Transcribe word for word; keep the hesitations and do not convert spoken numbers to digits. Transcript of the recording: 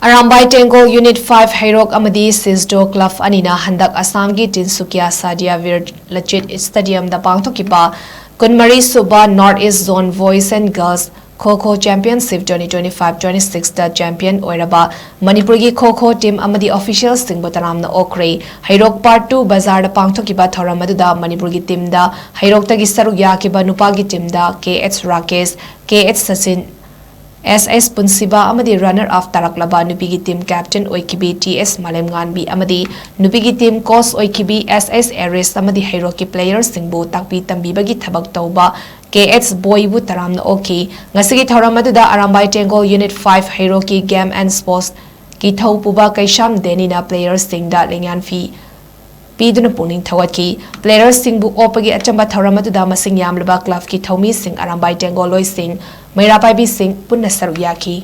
Arambai ꯇꯦꯡꯒꯣꯜ Unit five ꯍꯩꯔꯣꯛ ꯑꯃꯗꯤ ꯁꯤꯁꯗꯣ club ꯑꯅꯤꯅ ꯍꯟꯗꯛ ꯑꯁꯥꯝꯒꯤ ꯇꯤꯟꯁꯨꯀꯤꯌꯥ ꯁꯥꯗꯤꯌꯥ ꯕꯤꯔ ꯂꯆꯤꯠ ꯁ꯭ꯇꯦꯗꯤꯌꯝꯗ ꯄꯥꯡꯊꯣꯛꯈꯤꯕ ꯀꯨꯟꯃꯔꯤ ꯁꯨꯕ North East Zone Boys and Girls Kho Kho Championship twenty twenty-five twenty-six the champion ꯑꯣꯏꯔꯕ ꯃꯅꯤꯄꯨꯔꯒꯤ ꯈꯣ ꯈꯣ ꯇꯤꯝ ꯑꯃꯗꯤ ꯑꯣꯐꯤꯁꯤꯌꯦꯜꯁꯤꯡꯕꯨ ꯇꯔꯥꯝꯅ ꯑꯣꯛꯈ꯭ꯔꯦ꯫ ꯍꯩꯔꯣꯛ Part two ꯕꯖꯥꯔꯗ ꯄꯥꯡꯊꯣꯛꯈꯤꯕ ꯊꯧꯔꯝ ꯑꯗꯨꯗ ꯃꯅꯤꯄꯨꯔꯒꯤ ꯇꯤꯝꯗ ꯍꯩꯔꯣꯛꯇꯒꯤ ꯁꯔꯨꯛ ꯌꯥꯈꯤꯕ ꯅꯨꯄꯥꯒꯤ ꯇꯤꯝꯗ ꯀꯦ ꯑꯦꯆ ꯔꯥꯀꯦꯁ, ꯀꯦ ꯑꯦꯆ ꯁꯆꯤꯟ, ꯑꯦꯁ ꯑꯦꯁ ꯄꯨꯟꯁꯤꯕ ꯑꯃꯗꯤ runner up ꯇꯥꯔꯛꯂꯕ ꯅꯨꯄꯤꯒꯤ ꯇꯤꯝ ꯀꯦꯞꯇꯦꯟ ꯑꯣꯏꯈꯤꯕꯤ ꯇꯤ ꯑꯦꯁ ꯃꯥꯂꯦꯝꯉꯥꯟꯕꯤ ꯑꯃꯗꯤ ꯅꯨꯄꯤꯒꯤ ꯇꯤꯝ ꯀꯣꯆ ꯑꯣꯏꯈꯤꯕꯤ ꯑꯦꯁ ꯑꯦꯁ ꯑꯦꯔꯤꯁ ꯑꯃꯗꯤ ꯍꯩꯔꯣꯛꯀꯤ ꯄ꯭ꯂꯦꯌꯔꯁꯤꯡꯕꯨ ꯇꯥꯛꯄꯤ ꯇꯝꯕꯤꯕꯒꯤ ꯊꯕꯛ ꯇꯧꯕ ꯀꯦ ꯑꯦꯆ ꯕꯣꯏꯕꯨ ꯇꯔꯥꯝꯅ ꯑꯣꯛꯈꯤ꯫ ꯉꯁꯤꯒꯤ ꯊꯧꯔꯝ ꯑꯗꯨꯗ Arambai ꯇꯦꯡꯒꯣꯜ Unit five ꯍꯩꯔꯣꯛꯀꯤ Game and Sports ꯀꯤ ꯊꯧꯄꯨꯕ ꯀꯩꯁꯥꯝ ꯗꯦꯅꯤꯅ ꯄ꯭ꯂꯦꯌꯔꯁꯤꯡꯗ ꯂꯩꯉꯥꯟꯐꯤ ꯄꯤꯗꯨꯅ ꯄꯨꯛꯅꯤꯡ ꯊꯧꯒꯠꯈꯤ꯫ ꯄ꯭ꯂꯦꯌꯔꯁꯤꯡꯕꯨ ꯑꯣꯛꯄꯒꯤ ꯑꯆꯝꯕ ꯊꯧꯔꯝ ꯑꯗꯨꯗ ꯃꯁꯤꯡ ꯌꯥꯝꯂꯕ ꯀ꯭ꯂꯕꯀꯤ ꯊꯧꯃꯤꯁꯤꯡ, ꯑꯔꯥꯝꯕꯥꯏ ꯇꯦꯡꯒꯣꯜꯂꯣꯏꯁꯤꯡ, ꯃꯩꯔꯥ ꯄꯥꯏꯕꯤꯁꯤꯡ ꯄꯨꯟꯅ ꯁꯔꯨꯛ ꯌꯥꯈꯤ꯫